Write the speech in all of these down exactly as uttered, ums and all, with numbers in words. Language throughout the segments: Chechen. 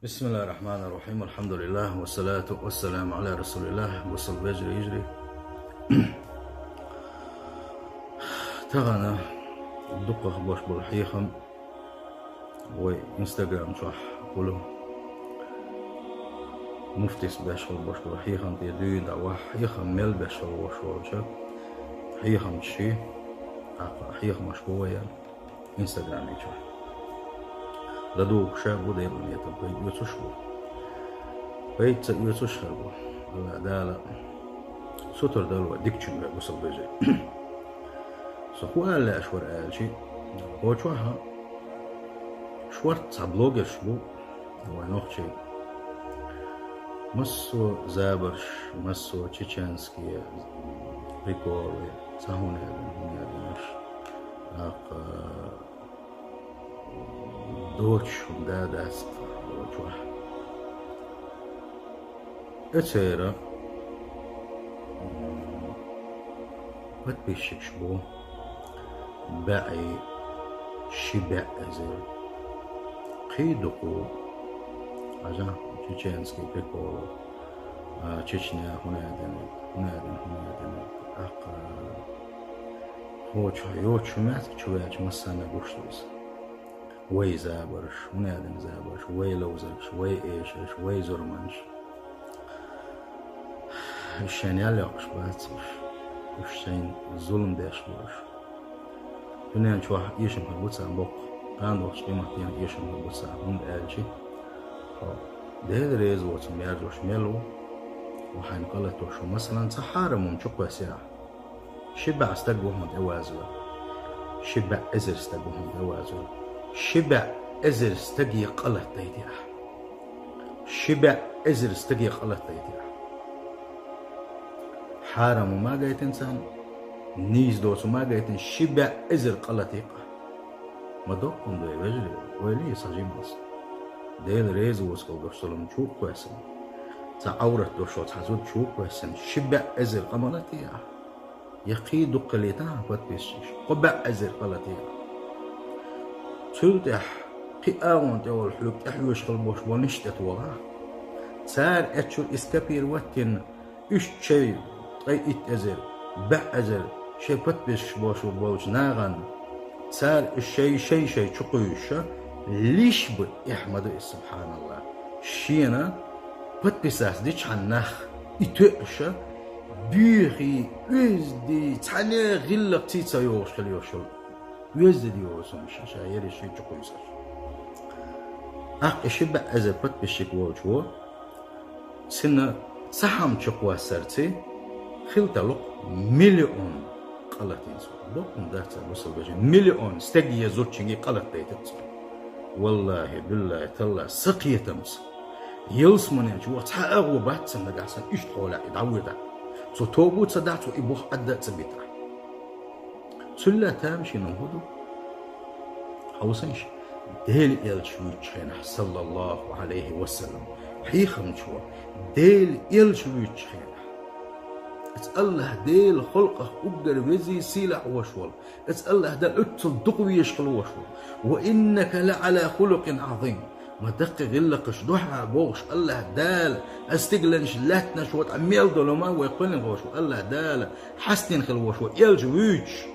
بسم الله الرحمن الرحيم. الحمد لله والصلاة والسلام على رسول الله. Бусалба вежарий, йижарий. Тахана дукхагӀа беш бола хьехам вай Instagram чохь хуьлу. Муфтис беш хила беш бола хьехам тӀе дуьйна дӀа вахь, хьехам мел беш хила веш волча хьехамча ши, тӀаккха хьехамаш бу вай Instagram чохь. ЛадугӀуш а бу, Делан нийятах пайда оьцуш а бу. Пайда ца оьцуш а хир бу. Дала, Дала сутара дойла вай дикачуьнга, бусалба вежарий. Со хӀун ала лаьаш вара аьлча, кху чохь шортта цхьа блогерш бу, вай нохчий. Массо а забарш, массо а чеченские приколы, цхьа хӀума а дина, хӀума а дина уьш. ТӀаккха доцуш хӀума да дац кху чохь. Эцера, м, подписчикаш бу баьӀи, ши баьӀ эзар. Кхин дукха, хьажахь, чеченский прикол. А, Чечня, хӀума а дина, хӀума а дина, хӀума а дина. ТӀаккха кху чохь йоцуш хӀума яц, чу ваьлча массарна гуш ду иза. Вай забарш, хӀума а дина забарш, вай ловзарш, вай эшарш, вай зурманш. Уьш шайна ял йоккхуш бац уьш. Уьш шайна зулам деш бу уьш. Дуьнен чохь эшам хир бу царна боккха, кхана догӀучу къематдийнахь эшам хир бу царна, хӀунда аьлча хьо Дела реза воцург яржош мел ву, хьо хьайна къа латош ву. Масалан, цхьа хьарам хӀума чу кхоьссина ахь, ши баьӀ стаг ву хьуна тӀе вазор. Ши баьӀ эзар стаг ву хьуна тӀе вазор. Ши баьӀ эзар стаге къа латадайта ахь. Ши баьӀ эзар стаге къа латадайта ахь. Хьарам хӀума гайтина царна, нийса доцу хӀума гайтина, ши баьӀ эзар къа латийкъа. Ма доккхун ду, вежарий, ойла е цхьа жималц. Дела реза воцург долуш зулам чу а кхоьссина, цхьа Ӏоврат долуш цхьа зуда чу а кхоьссина, ши баьӀ эзар къа ма латий ахь. Я кхин дукха хилийтахьа подписчикаш, кхо баьӀ эзар къа латийкъа. Цул тӀаьхьа кхин агӀонна тӀе волу хьоьга тӀаьхьоьжуш хила болуш болу ниш тӀе тохахь, цара эцчуьра и скопировать дина, уьш шайн ткъе итт эзар, баьӀ эзар шайн подписчикаш болуш болчу нахана, цара уьш шайн, шайн, шайн чу кхуьйсуша, лиш бу, эхь ма ду иза, субхьаналлахӀ. Шена подписаться дичхьана нах и тоьуша, буьйхий, оьзда, цхьанне гӀиллакхций ца йогӀуш хила йолуш йолу. Оьзда йолу хӀума ша, ша ерриг шен чу кхуьйсуш. ТӀаккха и ши баьӀ эзар подписчик волчо, цуьнан цхьа хӀума чу кхоссарца хила тарло-кх миллион къа латийна цо. Доккхун дац, бусалба вежарий, миллион стаге, зудчуьнге къа латадайтира цо. ВаллахӀи, биллахӀи, таллахӀи, сан кхетамца, ялсамане чу ваха цхьа агӀо бац цунна нагахь санна иштта хьолехь и дӀавоьдахь. Цо тоба а ца дахь, цо и бух Ӏадда а ца битахь. Цул а тамашийна хӀун ду? Хьовсийша, Делан элча вуьйцучу хенахь, саллаллахӀу Ӏалайхи ва саллам, хьехамчо, Делан элча вуьйцучу хенахь, аса АллахӀ Делан халкъах уггар везий, сийлахь а волуш волу, аса АллахӀ Дала оццул дукха везаш хила волуш ву. «Ва иннака ла Ӏала хулукъин Ӏазим». Ма даккхий гӀиллакхаш ду хьан бохуш, АллахӀ Дала, аса стигланаш, лаьттанаш ватӀа мел долу ма вай кхоьллина волуш ву, АллахӀ Дала хьастина хила волуш ву, элча вуьйцуш.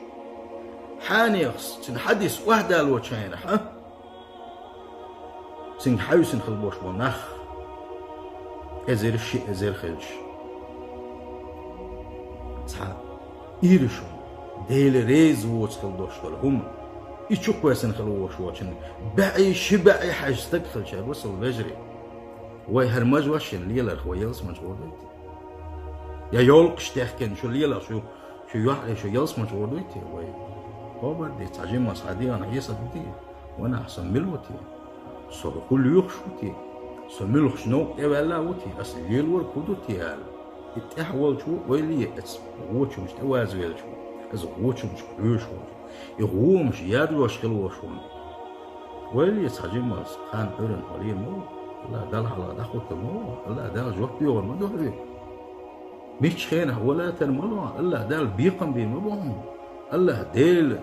Хьанехас, цуьнан хьадис охьадалочу хенахь, а? Цуьнга хьаьвсина хила болуш болу нах, эзар, ши эзар хилча, цхьа ираш ву, Дела реза воцу хила долуш долу хӀума, и чу кхоьссина хила волуш волчун баьӀий, ши баьӀий хьаьжна стаг хилча, бусалба вежарий. Вай хӀара мажа вашина леларх вай ялсамане чу гӀур дуй те? Я йовлакхаш техкина шу леларх шу, шу юьхьӀаьржа шу ялсамане чу гӀур дуй те вай? Хабар де, цхьа жимма схьа дегӀана хьесап де. Ванах, со мила ву те? Со хӀун лоьхуш ву те? Со муьлхачу новкъа тӀеваьлла а ву те? Аса лелорг хӀун ду те аьлла? И тӀаьхьа волчо ойла е, аса гӀочамаш тӀе вазвелчо, аса гӀочамашка хьоьжуш волчо, и гӀомаш яржош хила волуш волчо. Ойла е цхьа жимма, аса кхана Ӏуьйранна хьо ле ма ву, АллахӀ Дала хьалха дӀахӀуттур ма ву, АллахӀ Дала жоп доьхур ма ду хьоьга. Миччу хенахь валатар ма ло, АллахӀ Дала бекхам бийр ма бу хьуна. АллахӀ Дела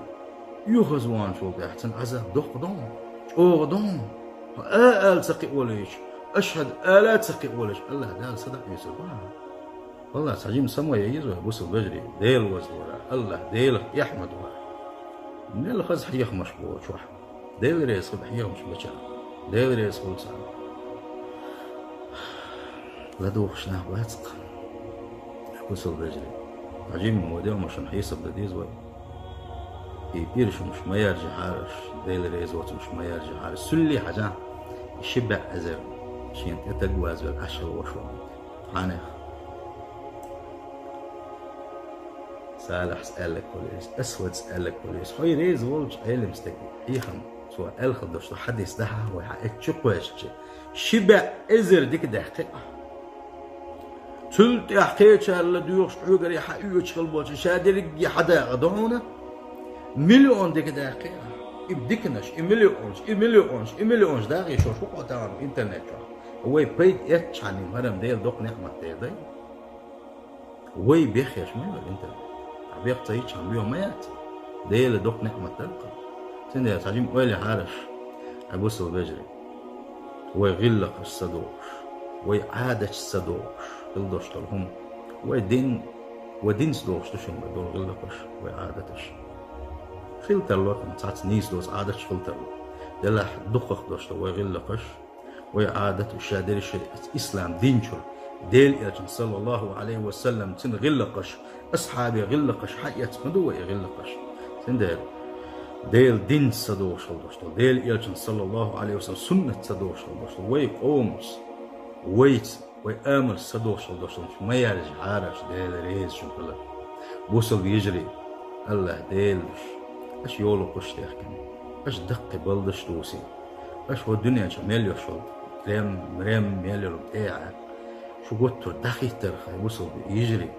оьгӀазвахначул тӀаьхьа цуьнан Ӏазап доккха ду хьуна, чӀогӀа ду хьуна. Хьо а ала ца кхиавелча, Ашхьад ала ца кхиъ волаш, Аллахь Дала садаӀа везар бахьа. Валлахь, цхьа жима самой яйизва, бусал бежри, Дела вазвара, Аллахь Делах эхь ма дора. Мел хаза хьехамаш бо чохь. Дела реза хиба хьехамаш бечара. Дела реза хуьлу царна. ЛадугӀуш нах бац-кх. Бусал бежри. Цхьа жима мо дегӀ ма шуна хьесап дан деза вай. И иршимаш ма яржахьара аш, Дела реза воцумаш ма яржахьара. Суьллий хьажахь, и ши бӀе эзар шен тӀе таг вазвелла Ӏаш хила ваша ван. Хьанех. Салахьс аьлларг хуьлийс, Асвадс аьлларг хуьлийс. Хьой реза волчу Ӏелам стеган хьехам, цо аьлла хила долуш ду хьадис дахьа, вай хьан эцчу кхоьжча. Ши бӀе эзар дика даьккхи ахь. Цул тӀаьхьа кхечарла доьхуш Ӏуьйгаре хьан оьцуш хила болчу ша дерриге хьан дакъа ду хьуна? Миллион дика даьккхи ахь. И диканаш, и миллионаш, и миллионаш, и миллионаш дагӀе шо хӀокхо тахана интернет чохь. Вай пайда эцчхьана хӀара-м Дела доккха неӀмат дерг дай. Вай бехъеш ма йо интернет. Ахь бехъ ца йичхьана лоьху ма яц. Дела доккха неӀмат дара-кх. Цундела цхьа жима ойла яхьара аш, хьан бусал бежри. Вай гӀиллакхаш ца дохуш, вай Ӏадаташ ца дохуш, хила долуш долу хӀума. Вай дин, вай динца дохуш ду шуна вай долу гӀиллакхаш, вай Ӏадаташ. Хила тарло, цхьацца нийса доцу Ӏадаташ хила тарло. Делахь дукхах долуш ду вай гӀиллакхаш, вай Ӏадат уьш ша дерриш а ислам дин чуьра, Делан элчан, саллаллаху Ӏалайхи ва саллам, цуьнан гӀиллакхаш, асхьабийн гӀиллакхаш хьаэцна ма ду вай и гӀиллакхаш. Цундела Делан динца ца догӀуш хила долуш долу, Делан элчан, саллаллаху Ӏалайхи ва саллам, суннатца ца догӀуш хила долуш долу, вай къомаца, вайца, вай амалца ца догӀуш хила долуш долу, ма яржахьара аш, Дела реза шуна хилар. Бусал бежарий, Аллахь Дела душ, аша йолу кхуш техкина, аша даккхий балдаш дусий. Аша хӀо дуьнен чу мел йолуш волу рем, рем мел йолу тӀехьа, шу гуттар дӀахӀиттарх, хьайн бусалба йижарий.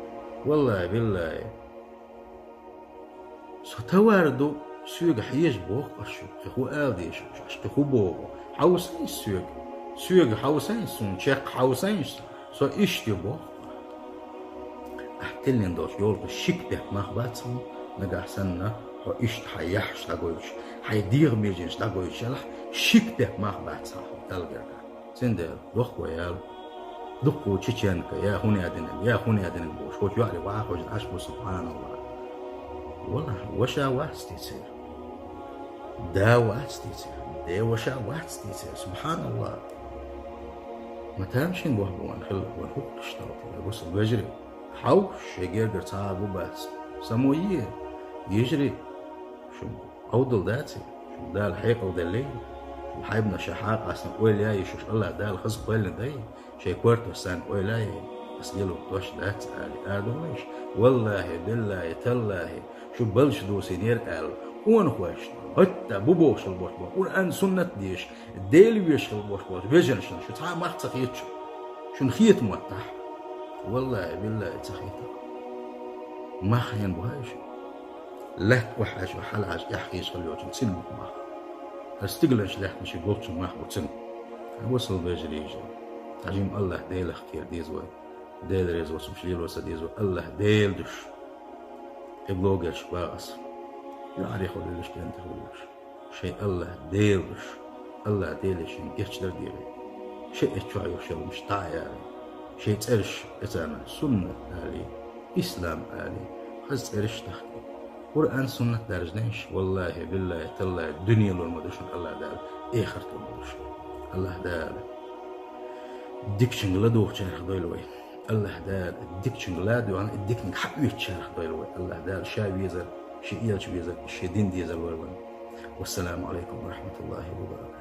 Валлахи, биллахи, со товар ду, соьга хьежа боху аша шу, кхин хӀун ала деза шу, аша кхин хӀун боху? Хьовсийша соьга, соьга хьовсийша, суна чекх хьовсийша, со иштта ю боху. Ахь тиллина долчу йолу шик бехк мах бац хьуна, нагахь санна, хьо иштта хьайн яххьаш дӀагойтуш, хьайн дегӀан меженаш дӀагойтуш ялахь, шик бехк мах бац хьан хьо Далла гергахь. Цундела, дохко ял, дуккхо чеченка, я хӀун я динарг, я хӀун я динарг бохуш, хӀокху юьхьаре ваха хьожуш Ӏаш бу, субханаллах. Валлахь, ваша вац те церан. Да вац те церан, де ваша вац те церан, субханаллах. Ма тамашийна боху ван хилла, ван хӀуттуш талта, я бусал вежарий. Хьовш, шайн гергара цхьа а бу бац. Само е, йижарий, шу Ӏовдал даций? Шу Дала хьекъал деллий? Шу хьайбана ша хьакъастан ойла яй, шуьш Аллах Дала хаза кхоьллина дай? Шайн кортош санна ойла яй? Ас гелур дош дац али, а ду вайш? Валлахи, биллахи, таллахи, шу балш дусийнера аьлла, къонахойшна, хӀотта бу бохуш хила болуш болу, Къуръан суннат дезаш, Дела везаш хила болуш болчу вежаршна шу цхьа а мах ца хеташ, шуна хета моттахь? Валлахи, биллахи, ца хета. Мах хьенан бу хьаьжа? Лаьтта охьаьжа, хьалаьжа, эхь хезаш хила йолчун цуьнан бу мах. Аса стигаланаш лаьттана ши болчун мах бу цуьнан. Хьан бусал вежарий, йижарий. Цхьа жима Аллах Делах кхера деза вай. Дела реза воцуш лело ца деза вай. Аллах Дела душ. И блогерш бах аса. Юьхьаре хуьлуьйлуш, кӀентий хуьлуьйлуш. Шайн Аллах Дела луш, Аллах Деле шайн гечдар дийгӀи. Шайн эцчохь йолуш йолу муш дӀа а яри. Шайн цӀераш эцарна суннат али, ислам али, хаза цӀераш тахки. Къуръан суннат даржнеш, валлахи, биллахи, таллахи, дуьне лур ма ду шуна Аллах Дала, эхарт лур ма ду шуна. Аллах Дала дикачуьнга ладугӀучарах дойла вай. Аллах Дала дикачуьнга ладуьгӀна, и диканиг хьаоьцучарах дойла вай. Аллах Дала ша везар, ши элча везар, ши дин дезар лойла вайн. Вассаламу алайкум ва рахматуллахи ва баракатух.